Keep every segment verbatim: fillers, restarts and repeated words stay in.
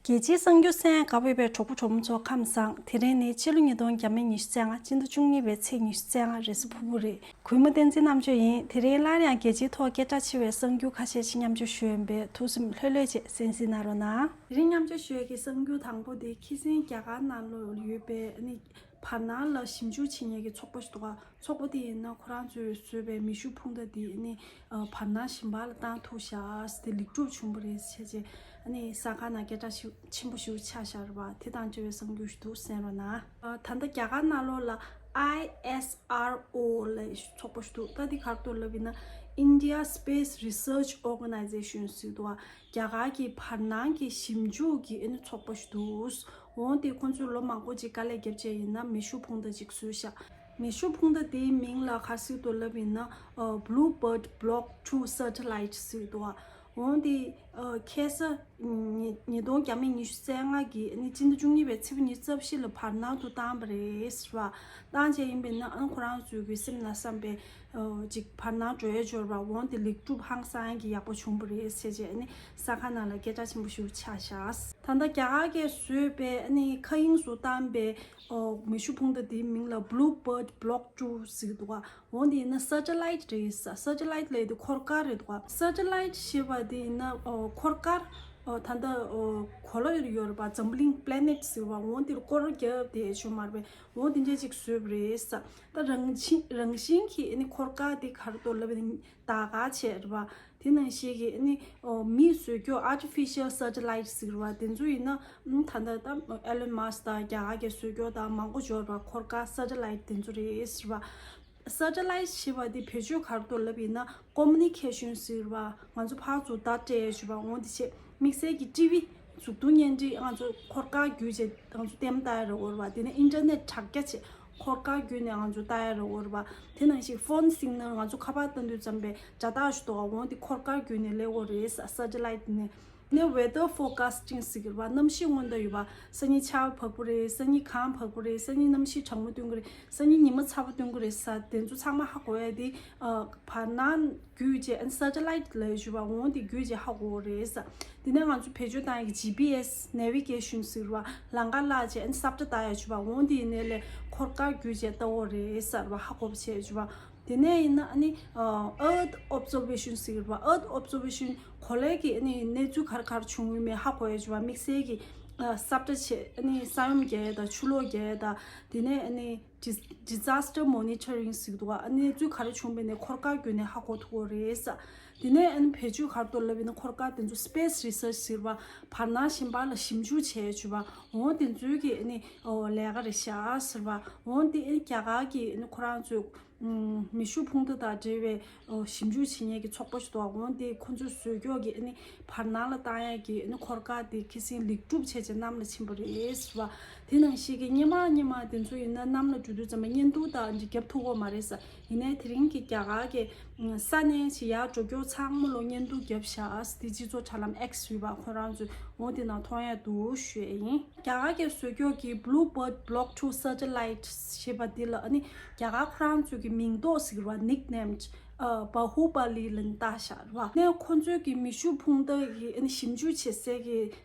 རྒྱལ་སྤྱིའི་གསར་འགྱུར་གསན་དགའ་བོད་པའི་གྲོགས་པོ་གྲོགས་མོ་ཚོ་ཁམས་བཟང་། དེ་རིང་ནི་ཕྱི་ལོ་ཉིས་སྟོང་ཉི་ཤུ་རྩ་ལྔ། སྤྱི་ཟླ་བཅུ་གཉིས་པའི་ཚེས་ཉི་ཤུ་རྩ་ལྔ་རེས་གཟའ་ཕུར་བུ་རེད། གུས་མོ་བསྟན་འཛིན་རྣམ་དཔྱོད་ཡིན། དེ་རིང་སླར་ཡང་རྒྱལ་སྤྱིའི་ཐོག་སྐད་གྲགས་ཆེ་བའི་གསར་འགྱུར་ཁ་ཤས་ཤིག་མཉམ་སྤྱོད་ཞུ་ཡིན་པས། ཐུགས་སེམས་ལྷོད་ལྷོད་བྱས་གསན་གཟིགས་གནང་རོགས་གནང་། དེ་རིང་མཉམ་སྤྱོད་ཞུ་ཡས་ཀྱི་གསར་འགྱུར་དང་པོ་དེ་ཁ་སང་རྒྱ་གར་ནང་ལོགས་ཡོད་པའི་ཨ་ནི་བར་སྣང་ལ་ཞིབ་འཇུག་བྱེད་མཁན་གྱི་ཚོགས་པ་ཞིག་འདུག་ག་ཚོགས་པ་དེ་ཡིན་ན་ཁོ་རང་ཚོས་བཟོས་པའི་མེ་ཤུགས་འཕུར་མདའ་དེ་ཨ་ནི་བར་སྣང་གཞན་པ་ལ་བཏང་ཐུབ་ཤག་དེ་ལེགས་གྲུབ་བྱུང་བ་རེད་ཟེར་བྱས། ཨ་ནི་གསར་ཁང་ནང་སྐད་གྲགས་ཤིག་ཆེན་པོ་ཞིག་ཆགས་བཞག་རེད་བ། དེ་དང་འབྲེལ་བའི་གསར་འགྱུར་ཞིག་འདུག་གསན་རོགས་གནང་། ཨ། ད་ལྟ་རྒྱ་གར་ནང་ལོགས་ལ་ཨའི་ཨེས་ཨར་ཨོ་ལབ་ཚོགས་པ་ཞིག་འདུག་ད་འདི་ག་རེ་འདུག་ལབ་ཡིན་ན། India Space Research Organization ཟེར་འདུག་བ། རྒྱ་གར་གྱི་བར་སྣང་གི་ཞིབ་འཇུག་གི་ཨ་ནི་ཚོགས་པ་ཞིག་འདུག་འོན་ཏེ་ཁོང་ཚོས་ལོ་མང་པོ་ཅིག་དཀའ་ལས་བརྒྱབ་བྱས་ཡིན་ན་མེ་ཤུགས་འཕུར་མདའ་ཅིག་བཟོས་ཤག་མེ་ཤུགས་འཕུར་མདའ་དེའི་མིང་ལ་ག་རེ་ཟེར་འདུག་ལབ་ཡིན་ན། ཨ། Bluebird Block two Satellite ཟེར་འདུག་བ། འོན་ཏེ་ཨ། ཁ་སང་ཉིས་ཉིས་སྟོང་ཉི་ཤུ་རྩ་ལྔ་གི་ཨ་ནི་སྤྱི་ཟླ་བཅུ་གཉིས་པའི་ཚེས་པ་ཉི་ཤུ་རྩ་བཞི་ལ་བར་སྣང་དུ་བཏང་བ་རེད་ཟེར་བ། བཏང་བྱས་ཡིན་པས་ན་ཨ་ནི་ཁོ་རང་ཚོའི་གི་སེམས་ལ་བསམ་པའི་ཨ། ཅིག་བར་སྣང་འགྲོ་ཡས་འབྱོར་བ། འོན་ཏེ་ལེགས་གྲུབ་ཧང་སང་གི་ཡག་པོ་བྱུང་བ་རེད་ཟེར་བྱས་ཨ་ནི་གསར་ཁང་ནང་ལ་སྐད་གྲགས་ཆེན་པོ་ཞིག་ཆགས་ཤག་ད་ལྟ་རྒྱ་གར་གྱིས་བཟོས་པའི་ཨ་ནི་མཁའ་དབྱིངས་སུ་བཏང་པའི་ཨོ། མེ་ཤུགས་འཕུར་མདའ་དེའི་མིང་ལ་Bluebird Block two ཟེར་གྱི་འདུག་ག་འོན་ཏེ་ཡིན་ན་སེ་ཊི་ལའིཊ་རེད་ཟེར། སེ་ཊི་ལའིཊ་ལབ་དེ་འཁོར་སྐར་རེད་འདུག་ག་སེ་ཊི་ལའིཊ་ཞེས་པ་དེ་ཡིན་ན་ཨོ། འཁོར་སྐར། ཨོ། ད་ལྟ་ཨོ། གོ་ལ་ཡོད་རེད་པ། འཛམ་བུ་གླིང་པི་ལེ་ནེཊ་ཟེར་བ། འོན་ཏེ་སྐོར་རྒྱབ་དེ་ཆོ་མར་བས། འོན་ཏེ་འདྲ་ཅིག་བཟོས་པ་རེད་ཟེར། ད་རང་བཞིན་རང་བཞིན་གྱིས་ཨ་ནི་འཁོར་སྐར་དེ་ག་རེ་འདུག་ལབ་ན། ད་ག་བྱས་རེད་བ། དེ་ནང་བཞིན་གྱི་ཨ་ནི་ཨོ། མིས་བཟོས་ཀྱོག་artificial satellite ཟེར་བ་དེ་ཚོ་ཡིན་ན། ཨམ། ད་ལྟ་ད་ཨེ་ལོན་མཱ་སི་དང་རྒྱ་གར་གྱིས་བཟོས་ཀྱོག་དང་མང་པོ་འབྱོར་བ། འཁོར་སྐར་སེ་ཊི་ལའིཊ་དེ་ཚོ་རེད་ཟེར་བ། སེ་ཊི་ལའིཊ་ཞེས་པ་དེ་བེད་སྤྱོད་ག་རེ་འདུག་ལབ་ཡིན་ན། ཀོ་མུ་ནི་ཀེ་ཤན་ཟེར་བ། ང་ཚོ་ཕར་ཚུར་བརྡ་སྤྲད་ཡས་ཞུ་བ། འོན་ཏེ་བྱས་དམིགས་བསལ་གྱི་ཊི་ཝི་གཟུགས་མཐོང་བརྙན་འཕྲིན་ང་ཚོ་འཁོར་སྐར་བརྒྱུད་བྱས་ང་ཚོ་ལྟད་མོ་ལྟ་ཡ་རེད་འོར་བ། དེ་ནས་ཨིན་ཊར་ནེཊ་དྲ་རྒྱ་བྱས་འཁོར་སྐར་བརྒྱུད་ནས་ང་ཚོ་ལྟ་ཡ་རེད་འོར་བ། དེ་ནང་བཞིན་ཕོན་སིག་ནལ་ང་ཚོ་ཁ་པར་བཏང་དུས་ཙམ་པའི་སྒྲ་རྟགས་ཞིག་འདུག་ག་འོན་ཏེ་འཁོར་སྐར་བརྒྱུད་ནས་སླེབས་འོ་རེད་ཟེར། སེ་ཊི་ལའིཊ་ནས། ནས་weather forecasting ཟེར་གྱི་རེད་བ། གནམ་གཤིས་སྔོན་བརྡ་ཡོད་བ། སང་ཉིན་ཆར་པ་བབས་ཀྱི་རེད། སང་ཉིན་གངས་བབས་ཀྱི་རེད། སང་ཉིན་གནམ་གཤིས་གྲང་མོ་སྟོན་གྱི་རེད། སང་ཉིན་ཉི་མ་ཚ་པོ་སྟོན་གྱི་རེད་ཟེར། དེ་ཚོ་ཚང་མ་ཧ་གོ་ཡ་དེ། ཨ། བར་སྣང་བརྒྱུད་བྱས་ཨ་ནི་སེ་ཊི་ལའིཊ་ལབ་ཡས་ཞུ་བ། འོན་ཏེ་བརྒྱུད་བྱས་ཧ་གོ་རེད་ཟེར། དེ་ནས་ང་ཚོ་བེད་སྤྱོད་བཏང་ཡས་ཀྱི་ཇི་པི་ཨེས་ནེ་ཝི་གེ་ཤན་ཟེར་བ། ལམ་ཁ་བརླག་བྱས་ཨ་ནི་ས་བཀྲ་བཏགས་ཡས་ཞུ་བ། འོན་ཏེ་ཡིན་ནའི་ལས་འཁོར་སྐར་བརྒྱུད་བྱས་ལྟ་འོ་རེད་ཟེར་བ། ཧ་གོ་བྱས་ཞུ་བ། དེ་ནས་ཡིན་ན་ཨ་ནི་ཨ། Earth Observation ཟེར་གྱི་རེད་བ། Earth Observation གོ་ལའི་གི་ཨ་ནི་གནས་ཚུལ་ག་རེ་ག་རེ་བྱུང་ཡོད་མེད་ཧ་གོ་ཡས་ཞུ་བ། དམིགས་བསལ་གྱི་ཨ། ས་བཀྲ་བྱས་ཨ་ནི་ས་ཡོམ་རྒྱག་ཡས་དང་ཆུ་ལོག་རྒྱག་ཡས་དང་། དེ་ནས་ཨ་ནི་ཌི་ཌི་ཛ་སི་ཊར་མོ་ནི་ཊ་རིང་ཟེར་གྱི་འདུག་ག་ཨ་ནི་གནས་ཚུལ་ག་རེ་བྱུང་བ་ཡིན་ནའི་འཁོར་སྐར་བརྒྱུད་ནས་ཧ་གོ་ཐུབ་ཀྱི་རེད་ཟེར། དེ་ནས་ཨ་ནི་བེད་སྤྱོད་ག་རེ་འདུག་ལབ་ཡིན་ན། འཁོར་སྐར་དེ་ཚོ་སི་པེ་སི་རི་སར་ཆི་ཟེར་བ། བར་སྣང་གཞན་པ་ལ་ཞིབ་འཇུག་བྱས་ཡས་ཞུ་བ། འོ་དེ་ཚོའི་གི་ཨ་ནི་ཨོ། ལས་ཀ་རེད་ཤག་ཟེར་བ། འོ་དེ་ཨ་ནི་རྒྱ་གར་གྱི་ཨ་ནི་ཁོ་རང་ཚོའི་ཨམ། མེ་ཤུགས་འཕུར་མདའ་དང་འབྲེལ་བའི་ཨོ། ཞིབ་འཇུག་བྱེད་མཁན་གྱི་ཚོགས་པ་ཞིག་འདུག་འོ་དེ་ཁོ་ཚོས་བཟོས་ཀྱོག་གི་ཨ་ནི་བར་སྣང་ལ་བཏང་ཡས་ཀྱི་ཨ་ནི་འཁོར་སྐར་དེ་ཁ་སང་ལེགས་གྲུབ་བྱས་བྱས་གནམ་ལ་ཕྱིན་པ་རེད་ཟེར་བ། དེ་ནང་བཞིན་གྱི་སྔོན་མ་སྔོན་མ་དེ་ཚོ་ཡིན་ན་གནམ་ལ་འགྲོ་དུས་ཙམ་པ་བརྙན་ཐུང་དང་འདི་རྒྱབ་ཐུབ་ཀྱི་མ་རེད་ཟེར། ཡིན་ནའི་དེ་རིང་གི་རྒྱ་གར་གྱི་ས་གནས་ཤིག་ཡར་འགྲོ་སྐྱོད་ཚང་མ་ལོ་བརྙན་ཐུང་བརྒྱབ་ཤག་དེ་སྤྱི་ཚོགས་དྲ་ལམ་ཨེག་སི་ཡོད་པ། ཁོ་རང་ཚོས་འོ་དེ་ནང་མཐོང་ཡ་འདུག་ཞུ་ཡ་ཡིན། རྒྱ་གར་གྱིས་བཟོས་ཀྱོག་གི་Bluebird Block two Satellite ཞེས་པ་འདི་ལ་ཨ་ནི་རྒྱ་གར་ཁོ་རང་ཚོས་ཀྱི་མིང་འདོགས་ཟེར་བ། ནིག་ནེམ་ཨ། བ་ཧུ་པ་ལི་ལབ་ནས་བཏགས་ཤག་རེད་བ། ནས་ཁོ་ཚོས་ཀྱི་མེ་ཤུགས་འཕུར་མདའ་གི་ཨ་ནི་ཞིབ་འཇུག་བྱེད་སའི་གི་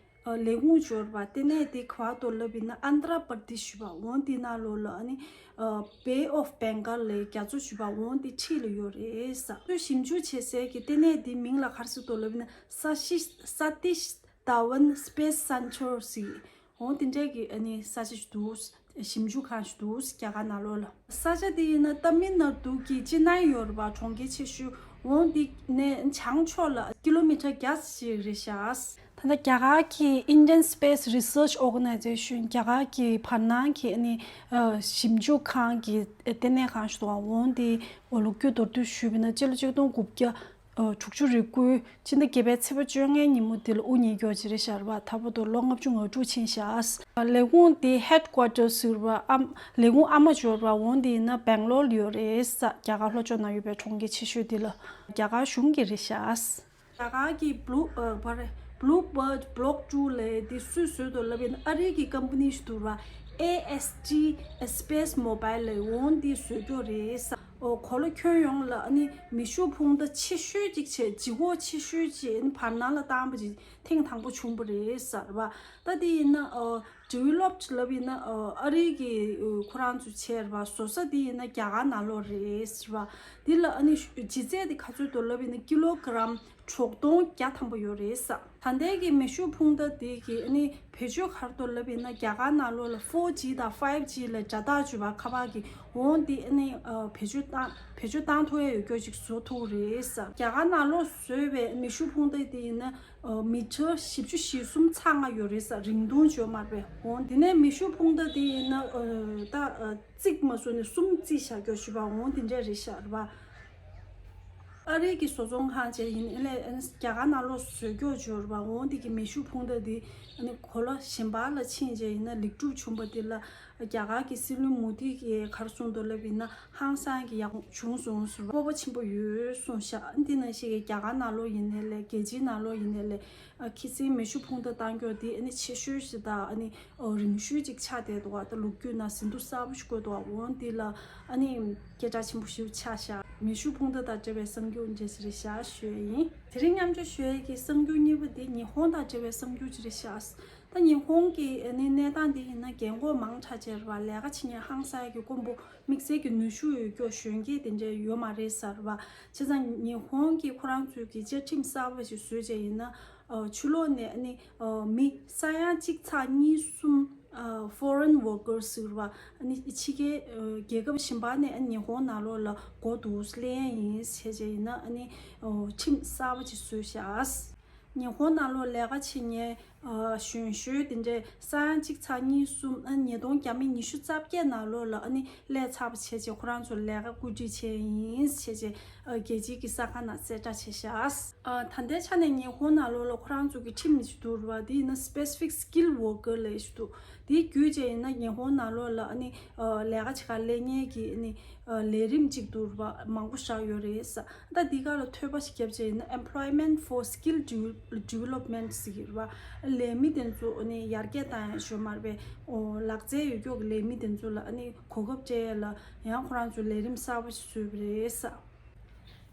ཨ། ལས་ཁུངས་འབྱོར་བ། ལྟེ་གནས་དེ་ག་པར་འདུག་ལབ་ཡིན་ན་ཨན་དྷྲ་པར་དེ་ཤི་བ། འོ་དེ་ནང་ལོགས་ལ་ཨ་ནི་ཨ། Bay of Bengal ལབ་རྒྱ་མཚོ་ཤི་བ། འོ་དེ་འཁྲིས་ལ་ཡོད་རེད་ཟེར། ཁོས་ཞིབ་འཇུག་བྱེད་སའི་གི་ལྟེ་གནས་དེའི་མིང་ལ་ག་རེ་ཟེར་འདུག་ལབ་ཡིན་ན་Satish Satish Dhawan Space Center ཟེར། འོ་དེ་འདྲའི་གི་ཨ་ནི་ས་ཆ་ཞིག་འདུག་ཞིབ་འཇུག་ཁང་ཞིག་འདུག་རྒྱ་གར་ནང་ལོགས་ལ། ས་ཆ་དེ་ཡིན་ན་ཏ་མིལ་ནཱ་ཌུ་གི་ཅི་ནའི་ཡོད་རེད་པ། གྲོང་ཁྱེར་ཆེ་ཤོས། འོ་དེ་ནས་བྱང་ཕྱོགས་ལ་ཀི་ལོ་མི་ཊར་བརྒྱ་ཞིག་རེད་ཤག་ད་ལྟ་རྒྱ་གར་གྱི་Indian Space Research Organization རྒྱ་གར་གྱི་བར་སྣང་གི་ཨ་ནི་ཨ། ཞིབ་འཇུག་ཁང་གི་ལྟེ་གནས་ཁང་ཞིག་འདུག་འོ་དེ་ལོ་རྒྱུས་མདོར་བསྡུས་ཞུས་པ་ཡིན་ན་སྤྱི་ལོ་ཆིག་སྟོང་དགུ་བརྒྱ་དྲུག་ཅུ་རེ་དགུ། ཕྱི་ཟླ་བརྒྱད་པའི་ཚེས་པ་བཅོ་ལྔའི་ཉིན་མོ་འདི་ལ་དབུ་བརྙེས་ཀྱོག་ཅིག་རེད་ཤག་རེད་བ། ད་བར་དུ་ལོ་ལྔ་བཅུ་ང་དྲུག་ཕྱིན་ཤག་ལས་ཁུངས་དེ་ཧེཌ་ཀོ་ཊར་ཟེར་བ་ཨམ། ལས་ཁུངས་ཨ་མ་འབྱོར་བ་འོ་དེ་ཡིན་ན་སྦེང་ལོར་ལ་ཡོད་རེད་ས། རྒྱ་གར་ལྷོ་ཕྱོགས་ན་ཡོད་པའི་གྲོང་ཁྱེར་ཆེ་ཤོས་འདི་ལ་རྒྱ་གར་གཞུང་གི་རེད་ཤག་རྒྱ་གར་གྱི་Blue ཨ། བ་རེད། Bluebird Block two ལབ་དེ་སུས་བཟོས་འདུག་ལབ་ཡིན་ན་ཨ་རི་གི་ཀམ་པ་ནི་ཞིག་འདུག་ར། ཨེ་ཨེས་ཊི་Space Mobile ལབ་འོ་དེ་བཟོས་ཀྱོག་རེད་ས། ཨོ། གོ་ལ་ཁྱོན་ཡོངས་ལ་ཨ་ནི་མེ་ཤུགས་འཕུར་མདའ་ཆེ་ཤོས་ཅིག་བྱས། ལྗིད་ཁོག་ཆེ་ཤོས་ཅིག་ཨ་ནི་བར་སྣང་ལ་བཏང་པ་ཅིག་ཐེངས་དང་པོ་བྱུང་བ་རེད་ཟེར་བ། ད་དེ་ཡིན་ན་ཨོ། ཌི་ཝེ་ལོབ་ལབ་ཡིན་ན་ཨོ། ཨ་རི་གི་ཨོ། ཁོ་རང་ཚོས་བྱས་རེད་བ། བཟོ་ས་དེ་ཡིན་ན་རྒྱ་གར་ནང་ལོགས་རེད་ཟེར་བ། དེ་ལ་ཨ་ནི་ལྗིད་ཚད་དེ་ག་ཚོད་འདུག་ལབ་ཡིན་ན་ཀི་ལོ་གི་རམ་དྲུག་སྟོང་བརྒྱ་ཐམ་པ་ཡོད་རེད་ཟེར། ད་ལྟའི་གི་མེ་ཤུགས་འཕུར་མདའ་དེ་གི་ཨ་ནི་བེད་སྤྱོད་ག་རེ་འདུག་ལབ་ཡིན་ན། རྒྱ་གར་ནང་ལོགས་ལ་ཕོར་ཇི་དང་ཕའིབ་ཇི་ལ་སྒྲ་ཐག་ཆོད་པ་ཁ་པར་གི། འོ་འདི་ཨ་ནི་ཨ་བེད་སྤྱོད་བཏང་བེད་སྤྱོད་བཏང་ཐུབ་ཡ་ཡོད་རྒྱུ་ཅིག་བཟོ་ཐུབ་རེད་ཟེར། རྒྱ་གར་ནང་ལོགས་བཟོས་པའི་མེ་ཤུགས་འཕུར་མདའ་དེ་ཡིན་ན་ཨ་མི་ཊར་བཞི་བཅུ་ཞེ་གསུམ་ཚ་ལྔ་ཡོད་རེད་ཟེར། རིང་ཐུང་བརྗོད་མ་རེད་པས། འོ་འདི་ནས་མེ་ཤུགས་འཕུར་མདའ་དེ་ཡིན་ན་ཨ་ད་ཨ་རྩིག་མ་བཟོས་ནས་གསུམ་རྩིག་བཞག་རྒྱུ་ཞུ་བ། འོ་འདི་འདྲས་རེད་ཤག་རེད་པ། ཨ་རི་གི་བཟོ་ཚོང་ཁང་བཅས་ཡིན་ཨ་ལས་རྒྱ་གར་ནང་ལོགས་བཟོས་རྒྱུ་འབྱོར་བ། འོ་འདི་གི་མེ་ཤུགས་འཕུར་མདའ་འདི་ཨ་ནི་གོ་ལ་གཞན་པ་ལ་ཕྱིན་བྱས་ཡིན་ན་ལེགས་གྲུབ་བྱུང་བ་འདི་ལ་རྒྱ་གར་གི་སྲིད་བློན་མོ་དི་གིས་ག་རེ་གསུངས་འདུག་ལབ་ཡིན་ན། ཧང་སང་གི་ཡག་བྱུང་སོང་ཟེར་བ། སྤོབས་པ་ཆེན་པོ་ཡོད་གསུངས་ཤག་འདི་ནང་བཞིན་གི་རྒྱ་གར་ནང་ལོགས་ཡིན་ནའི་ལས། རྒྱལ་སྤྱིའི་ནང་ལོགས་ཡིན་ནའི་ལས། ཨ་ཁི་སིང་མེ་ཤུགས་འཕུར་མདའ་བཏང་རྒྱུ་འདི་ཨ་ནི་ཆེ་ཤོས་ཤིག་དང་ཨ་ནི་ཨོ་རིང་ཤོས་ཅིག་ཆགས་བསྡད་འདུག་བ། ད་ལོ་རྒྱུས་ནང་ཟིན་ཐོ་གསར་པོ་ཞིག་བཀོད་འདུག་བ། འོ་འདི་ལ་ཨ་ནི་སྐད་གྲགས་ཆེན་པོ་ཞིག་ཆགས་ཤག་མེ་ཤུགས་འཕུར་མདའ་དང་འབྲེལ་བའི་གསར་འགྱུར་འདི་འདྲས་རེད་ཤག་ཞུ་ཡ་ཡིན། དེ་རིང་མཉམ་སྤྱོད་ཞུ་ཡ་གི་གསར་འགྱུར་གཉིས་པ་དེ་ཉི་ཧོང་དང་འབྲེལ་བའི་གསར་འགྱུར་ཅིག་རེད་ཤག་ད་ཉི་ཧོང་གི་ཨ་ནི་གནས་སྟངས་འདི་ཡིན་ན། རྒན་གོག་མང་དྲགས་བྱས་རེད་བ། ལས་ཀ་བྱེད་མཁན་ཧང་སང་གི་དཀོན་པོ། དམིགས་བསལ་གྱི་ནུས་ཤུགས་ཡོད་རྒྱུ་གཞོན་སྐྱེས་དེ་འདྲས་ཡོད་མ་རེད་ཟེར་བ། བྱས་ཙང་ཉི་ཧོང་གིས་ཁོ་རང་ཚོའི་གི་བཅའ་ཁྲིམས་གསར་པ་ཞིག་བཟོས་བྱས་ཡིན་ན། ཨ་ཕྱི་ལོགས་ནས་ཨ་ནི་ཨ་མི་ས་ཡ་གཅིག་ཚེག་གཉིས་གསུམ་ཨ་foreign workers ཟེར་བ། ཨ་ནི་ཕྱི་རྒྱལ་ཨ་རྒྱལ་ཁབ་གཞན་པ་ནས་ཨ་ནི་ཉི་ཧོང་ནང་ལོགས་ལ་སྒོ་འདུག་སླེབས་ཡ་ཡིན་བྱས་བྱས་ཡིན་ན། ཨ་ནི་ཨ་ཁྲིམས་གསར་པ་ཅིག་བཟོས་ཤག་ཉི་ཧོང་ནང་ལོགས་ལས་ཀ་བྱེད་མཁན་ཨ་གཞོན་གཞོན་དེ་འདྲས་ས་ཡ་གཅིག་ཚེག་གཉིས་གསུམ། ཨ་ཉིས་སྟོང་བརྒྱ་མེད་ཉི་ཤུ་རྩ་བརྒྱད་ནང་ལོགས་ལ་ཨ་ནི་སླེབས་ཚར་བ་བྱས་བྱས་ཁོ་རང་ཚོ་ལས་ཀ་བཀོད་སྒྲིག་བྱས་ཡིན་བྱས་བྱས་ཨ་རྒྱལ་སྤྱིའི་གི་གསར་ཁང་ནང་གསལ་བསྒྲགས་བྱས་ཤག་ཨ་ད་ལྟའི་ཆ་ནས་ཉི་ཧོང་ནང་ལོགས་ལ་ཁོ་རང་ཚོ་གི་ཁྲིམས་ཞིག་འདུག་རེད་བ། དེ་ཡིན་ན་specific skilled worker ལབ་ཞིག་འདུག་དེའི་བརྒྱུད་བྱས་ཡིན་ན་ཉི་ཧོང་ནང་ལོགས་ལ་ཨ་ནི་ཨ་ལས་ཀ་བྱེད་ག་སླེབས་མཁན་གྱི་ཨ་ནི་ཨ་ལས་རིམ་གཅིག་འདུག་རེད་བ། མང་པོ་བཞག་ཡོད་རེད་ཟེར། ད་འདི་ག་ལ་ཐོས་པ་ཞིག་བརྒྱབ་བྱས་ཡིན་ན། Employment for Skill Devel- Development ཟེར་གྱི་རེད་བ། ལས་མི་དེ་ཚོ་ཨ་ནི་ཡར་རྒྱས་བཏང་ཡ་ཞོ་མར་བའི་ཨོ་ལག་རྩལ་ཡོད་རྒྱུ་གི་ལས་མི་དེ་ཚོ་ལ་ཨ་ནི་གོ་སྐབས་སྤྲད་ཡ་ལ་ཡང་ཁོ་རང་ཚོ་ལས་རིམ་གསར་པ་ཞིག་བཟོས་པ་རེད་ཟེར།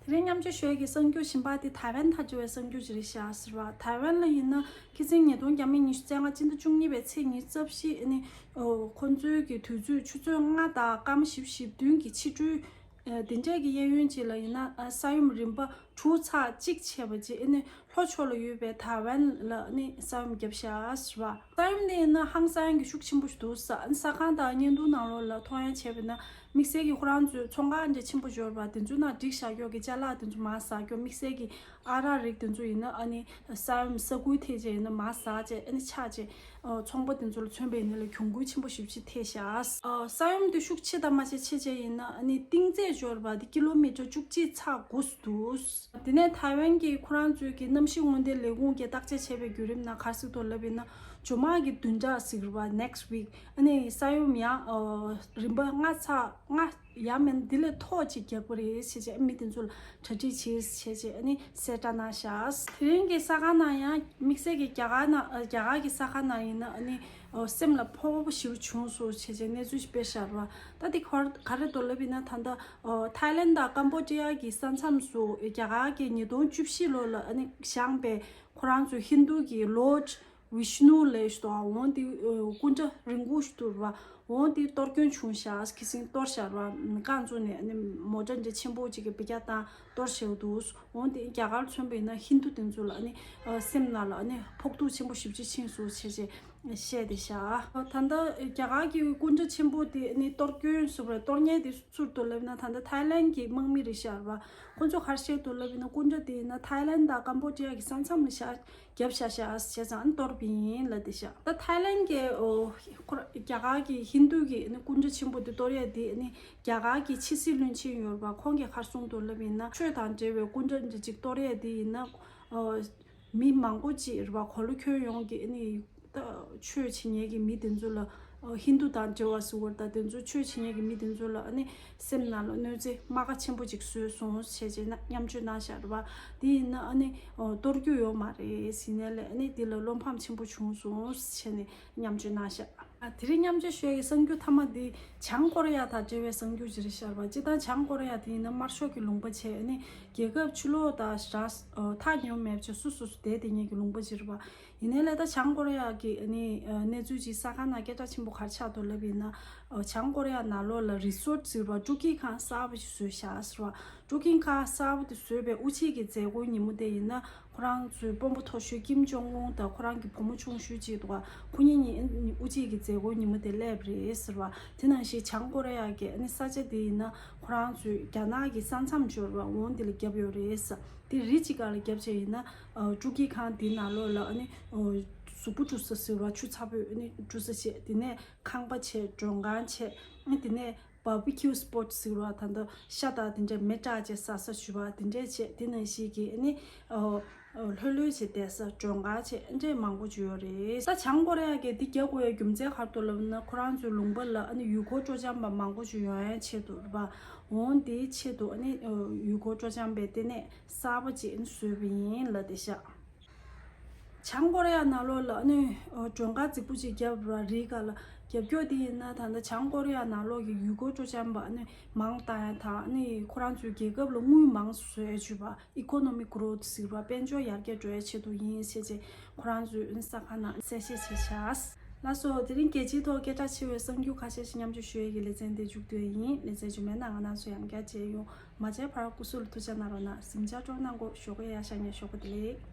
དེ་རིང་མཉམ་སྤྱོད་ཞུ་ཡ་གི་གསར་འགྱུར་གཞན་པ་དེ་ཐའེ་ཝན་དང་འབྲེལ་བའི་གསར་འགྱུར་ཅིག་རེད་ཤག་ཟེར་བ། ཐའེ་ཝན་ལ་ཡིན་ན་ཁི་སིང་ཉིས་སྟོང་བརྒྱ་མེད་ཉི་ཤུ་རྩ་ལྔ་སྤྱི་ཟླ་བཅུ་གཉིས་པའི་ཚེས་ཉི་ཤུ་རྩ་བཞི་ཨ་ནི་ཨོ་ཁོ་ཚོའི་གི་དུས་ཚོད་ཆུ་ཚོད་ལྔ་དང་སྐར་མ་བཞི་བཅུ་ཞེ་བདུན་གྱི་ཕྱི་དྲོའི་ཨ་དེ་འདྲས་ཀྱི་གཡས་གཡོན་ཅིག་ལ་ཡིན་ན་ཨ་ས་ཡོམ་རིམ་པ་དྲུག་ཚེག་གཅིག་བྱས་པ་ཅིག་ཨ་ནི་ལྷོ་ཕྱོགས་ལ་ཡོད་པའི་ཐའེ་ཝན་ལ་ཨ་ནི་ས་ཡོམ་བརྒྱབ་ཤག་ཟེར་བ། ས་ཡོམ་དེ་ཡིན་ན་ཧང་སང་གི་ཤུགས་ཆེན་པོ་ཞིག་འདུག་ཟེར། ཨ་ནི་གསར་ཁང་དང་བརྙན་ཐུང་ནང་ལོགས་ལ་མཐོང་ཡ་བྱས་པ་ཡིན་ན་དམིགས་བསལ་གྱི་ཁོ་རང་ཚོའི་ཚོང་ཁང་འདྲ་ཆེན་པོ་འབྱོར་བ་དེ་ཚོའི་ནང་བསྒྲིགས་བཞག་རྒྱུ་གི་ཅ་ལག་དེ་ཚོ་མར་ཟག་རྒྱུ། དམིགས་བསལ་གྱི་ཨ་རག་རིགས་དེ་ཚོ་ཡིན་ན་ཨ་ནི་ས་ཡོམ་ས་ཁུལ་དེ་བྱས་ཡིན་ན་མར་ཟག་བྱས་ཨ་ནི་ཆག་བྱས་ཨ་ཚོང་པ་དེ་ཚོ་ལ་མཚོན་པ་ཡིན་ན་ལ་གྱོང་གུན་ཆེན་པོ་ཞེ་པོ་ཅིག་ཐེབས་ཤག་ཨ་ས་ཡོམ་དེ་ཤུགས་ཆེ་དང་མ་ཆེ་ཆེ་བྱས་ཡིན་ན་ཨ་ནི་གཏིང་ཚད་འབྱོར་བ་དེ་ཀི་ལོ་མི་ཊར་བཅུ་གཅིག་ཚེག་དགུ་འདུག་དེ་ནས་ཐའེ་ཝན་གྱི་ཁོ་རང་ཚོའི་གི་གནམ་གཤིས་སྔོན་བརྡའི་ལས་ཁུངས་ཀྱིས་བརྟག་དཔྱད་བྱས་པའི་བརྒྱུད་རིམ་ནང་ག་རེ་གསུངས་འདུག་ལབ་ཡིན་ན། ཇོ་མག་གི་བདུན་ཕྲག་ཟེར་གྱི་རེད་བ། Next week ཨ་ནི་ས་ཡོམ་ཡང་ཨ་རིམ་པ་ལྔ་ཚེག་ལྔ་ཡང་མིན་འདི་ལས་མཐོ་ཅིག་རྒྱག་གི་རེད་ཟེར་བྱས་མི་དེ་ཚོ་ལ་གྲ་སྒྲིག་བྱེད་ཟེར་བྱས་ཨ་ནི་གསལ་བསྒྲགས་གནང་ཤག་དེ་རིང་གི་གསར་ཁང་ནང་ཡང་དམིགས་བསལ་གྱི་རྒྱ་གར་ནང་ཨ་རྒྱ་གར་གྱི་གསར་ཁང་ནང་ཡིན་ན་ཨ་ནི་ཨོ་སེམས་ལ་ཕོག་པ་ཞེ་པོ་བྱུང་སོང་ཟེར་བྱས་གནས་ཚུལ་ཞིག་སྤེལ་བཞག་པ། ད་དེ་ག་ག་རེ་འདུག་ལབ་ཡིན་ན། ད་ལྟ་ཨོ་ཐའི་ལན་དང་ཀམ་བོ་ཌི་ཡ་གི་ས་མཚམས་སུ་རྒྱ་གར་གྱིས་ཉིས་སྟོང་བཅུ་བཞི་ལོ་ལ་ཨ་ནི་བཞེངས་པའི་ཁོ་རང་ཚོའི་ཧིན་རྡུ་གི་ལོརཌ་ཝིཤ་ནུ་ལབ་ཞིག་འདུག་འོ་དེ་ཨོ་སྐུ་འདྲ་རིང་པོ་ཞིག་འདུག་ར། འོ་དེ་གཏོར་སྐྱོན་བྱུང་ཤག་ཁི་སིང་གཏོར་བཞག་ར། རྐང་བཙུགས་ནས་ཨ་ནི་མོ་ཊ་འདྲ་ཆེན་པོ་ཅིག་གིས་བེ་རྒྱ་བཏང་གཏོར་བཞག་འདུག་འོ་དེ་རྒྱ་གར་མཚོན་པ་ཡིན་ན་ཧིན་རྡུ་དེ་ཚོ་ལ་ཨ་ནི་ཨ་སེམས་ནང་ལ་ཨ་ནི་ཕོག་ཐུག་ཆེན་པོ་ཞེ་པོ་ཅིག་ཕྱིན་སོང་ཟེར་བྱས་བཤད་བསྡད་ཤག་ད་ལྟ་རྒྱ་གར་གྱི་སྐུ་འདྲ་ཆེན་པོ་དེ་ཨ་ནི་གཏོར་སྐྱོན་བཟོ་བར་གཏོར་མཁན་དེ་སུ་འདུག་ལབ་ན། ད་ལྟ་ཐའི་ལན་གྱི་དམག་མི་རེད་ཤག་ར། ཁོ་ཚོ་ག་རེ་བཤད་འདུག་ལབ་ན། སྐུ་འདྲ་དེ་ཡིན་ན་ཐའི་ལན་དང་ཀམ་བོ་ཌི་ཡ་གི་ས་མཚམས་ལ་བཞག་རྒྱབ་བཞག་ཤག་བྱས་ཙང་གཏོར་བ་ཡིན་ལབ་བསྡད་ཤག་ད་ཐའི་ལན་གྱི་ཨོ་ཁོ་ར་རྒྱ་གར་གྱི་ཧིན་རྡུ་གི་ཨ་ནི་སྐུ་འདྲ་ཆེན་པོ་དེ་གཏོར་ཡ་དེ་ཨ་ནི་རྒྱ་གར་གྱི་ཕྱི་སྲིད་བློན་ཆེན་ཡོད་རེད་པ། ཁོང་གིས་ག་རེ་གསུངས་འདུག་ལབ་ཡིན་ན། ཆོས་དང་འབྲེལ་བའི་སྐུ་འདྲ་འདི་གཅིག་གཏོར་ཡ་དེ་ཡིན་ན་ཨོ་མི་མང་པོ་ཅིག་རེད་པ། གོ་ལ་ཁྱོན་ཡོངས་ཀྱི་ཨ་ནི་ད་ཆོས་བྱེད་མཁན་གྱི་མི་དེ་ཚོ་ལ་ ཨོ་ཧིན་དུ་དང་འབྲེལ་བ་བཟོ་བར་དང་དེ་ཚོ་ཆོས་བྱེད་མཁན་གྱི་མི་དེ་ཚོ་ལ་ཨ་ནི་སེམས་ནང་ལ་གནོད་འཚེ་རྨ་ཁ་ཆེན་པོ་ཅིག་བཟོས་སོང་བྱས་བྱས་ན་མཉམ་སྤྱོད་གནང་བཞག་རེད་བ། དེ་ཡིན་ན་ཨ་ནི་ཨོ་གཏོར་རྒྱུ་ཡོད་མ་རེད་ཟེར་ནས་ལས་ཨ་ནི་དེ་ལ་བློ་ཕམ་ཆེན་པོ་བྱུང་སོང་བྱས་ནས་མཉམ་སྤྱོད་གནང་བཞག་ཨ་དེ་རིང་མཉམ་སྤྱོད་ཞུ་ཡ་གི་གསར་འགྱུར་མཐའ་མ་འདི་བྱང་ཀོ་རི་ཡ་དང་འབྲེལ་བའི་གསར་འགྱུར་ཅིག་རེད་ཤག་རེད་བ། སྤྱིར་བཏང་བྱང་ཀོ་རི་ཡ་དེ་ཡིན་ན་དམར་ཤོག་གི་ལུང་པ་བྱས་ཨ་ནི་རྒྱལ་ཁབ་ཕྱི་ལོགས་དང་ར་ཐག་ཉེ་བོ་མེད་པ་བྱས་སོ་སོ་སོ་བསྡད་བསྡད་མཁན་གྱི་ལུང་པ་ཅིག་རེད་བ། ཡིན་ནའི་ལས་ད་བྱང་ཀོ་རི་ཡ་གི་ཨ་ནི་གནས་ཚུལ་ཅིག་གསར་ཁང་ནང་སྐད་གྲགས་ཆེན་པོ་ག་རེ་ཆགས་འདུག་ལབ་ཡིན་ན། བྱང་ཀོ་རི་ཡ་ནང་ལོགས་ལ་རི་སོར་ཊི་ཟེར་བ་སྤྲོ་སྐྱིད་ཁང་གསར་པ་ཞིག་བཟོས་བཞག་ཟེར་བ། སྤྲོ་སྐྱིད་ཁང་གསར་པ་དེ་བཟོས་པའི་དབུ་འབྱེད་ཀྱི་མཛད་སྒོའི་ཉིན་མོ་དེ་ཡིན་ན་ཁོ་རང་ཚོའི་དཔོན་པོ་མཐོ་ཤོས་ཀིམ་ཇོང་ཨུན་དང་ཁོ་རང་གི་བུ་མོ་ཆུང་ཤོས་གཅིག་འདུག་ག་ཁོ་གཉིས་གཉིས་དབུ་འབྱེད་ཀྱི་མཛད་སྒོའི་ཉིན་མོ་དེ་སླེབས་རེད་ཟེར་བ། དེ་ནང་བཞིན་བྱང་ཀོ་རི་ཡ་གི་ཨ་ནི་ས་ཆ་དེ་ཡིན་ན་ཁོ་རང་ཚོའི་རྒྱ་ནག་གི་ས་མཚམས་འབྱོར་བ་འོང་དེ་ལ་བརྒྱབ་ཡོད་རེད་ཟེར། དེ་རི་གཅིག་སྒང་ལ་བརྒྱབ་བྱས་ཡིན་ན་སྤྲོ་སྐྱིད་ཁང་དེའི་ནང་ལོགས་ལ་ཨ་ནི་གཟུགས་པོ་འཁྲུ་ས་ཟེར་བ་ཆུ་ཚ་པོས་ཨ་ནི་འཁྲུ་ས་བྱས། དེ་ནས་ཁང་པ་བྱས། མགྲོན་ཁང་བྱས། ཨ་ནི་དེ་ནས་བར་བི་ཁྱུ་སི་པོཊ་ཟེར་བ་ད་ལྟ་ཤ་དང་དེ་འདྲ་མེ་སྲེག་བྱས་ཟ་ས་ཞུ་བ་དེ་འདྲས་བྱས། དེ་ནང་བཞིན་གྱི་ཨ་ནི་ཨོ་ཨོ་ལྷོད་ལྷོད་བྱས་བསྡད་ས་མགྲོན་ཁང་བྱས། ཨ་འདྲས་མང་པོ་ཅིག་ཡོད་རེད། ད་བྱང་ཀོ་རི་ཡ་གིས་འདི་རྒྱག་དགོས་ཡ་རྒྱུ་མཚན་ག་རེ་འདུག་ལབ་ན་ཁོ་རང་ཚོའི་ལུང་པ་ལ་ཨ་ནི་ཡུལ་སྐོར་སྤྲོ་འཆམ་པ་མང་པོ་ཅིག་ཡོང་ཡའི་ཆེད་དུ་རེད་པ། འོང་དེའི་ཆེད་དུ་ཨ་ནི་ཨོ་ཡུལ་སྐོར་སྤྲོ་འཆམ་པའི་ལྟེ་གནས་གསར་པ་ཅིག་ཨ་ནི་བཟོས་པ་ཡིན་ལབ་བསྡད་ཤག་བྱང་ཀོ་རི་ཡ་ནང་ལོགས་ལ་ཨ་ནི་མགྲོན་ཁང་རྫིག་པོ་ཅིག་བརྒྱབ་ར་རི་སྒང་ལ་བརྒྱབ་རྒྱུ་དེ་ཡིན་ན་ད་ལྟ་བྱང་ཀོ་རི་ཡ་ནང་ལོགས་ཀྱི་ཡུལ་སྐོར་སྤྲོ་འཆམ་པ་ཨ་ནི་མང་བཏང་ཡ་དང་ཨ་ནི་ཁོ་རང་ཚོའི་རྒྱལ་ཁབ་ལ་དངུལ་མང་བཟོ་ཡ་བྱུས་པ་ཨི་ཀོ་ནོ་མི་ཀི་གྷི་རོ་ཐི་ཟེར་བ་དཔལ་འབྱོར་ཡར་རྒྱས་འགྲོ་ཡ་ཆེད་དུ་ཡིན་ཞེས་བྱས་ཁོ་རང་ཚོའི་ཨ་ནི་གསར་ཁང་ནང་གསལ་བཤད་བྱས་ཤག་ལགས་སོ། དེ་རིང་རྒྱལ་སྤྱིའི་ཐོག་སྐད་གྲགས་ཆེ་བའི་གསར་འགྱུར་ཁ་ཤས་ཤིག་མཉམ་སྤྱོད་ཞུ་ཡས་ཀྱི་ལེ་ཚན་འདི་མཇུག་བསྡུ་ཡས་ཡིན། ལེ་ཚན་རྗེས་མའི་ནང་ང་རང་ཚོ་ཡང་བསྐྱར་མཇལ་ཡོང་། མ་མཇལ་བར་སྐུ་གཟུགས་ལ་ཐུགས་ཅག་གནང་རོགས་གནང་། གཟིམ་འཇག་སྤྲོ་གནང་གོ། ཞོགས་ཀས་ཡར་ཤར་ཉལ། ཞོགས་པ་བདེ་ལེགས།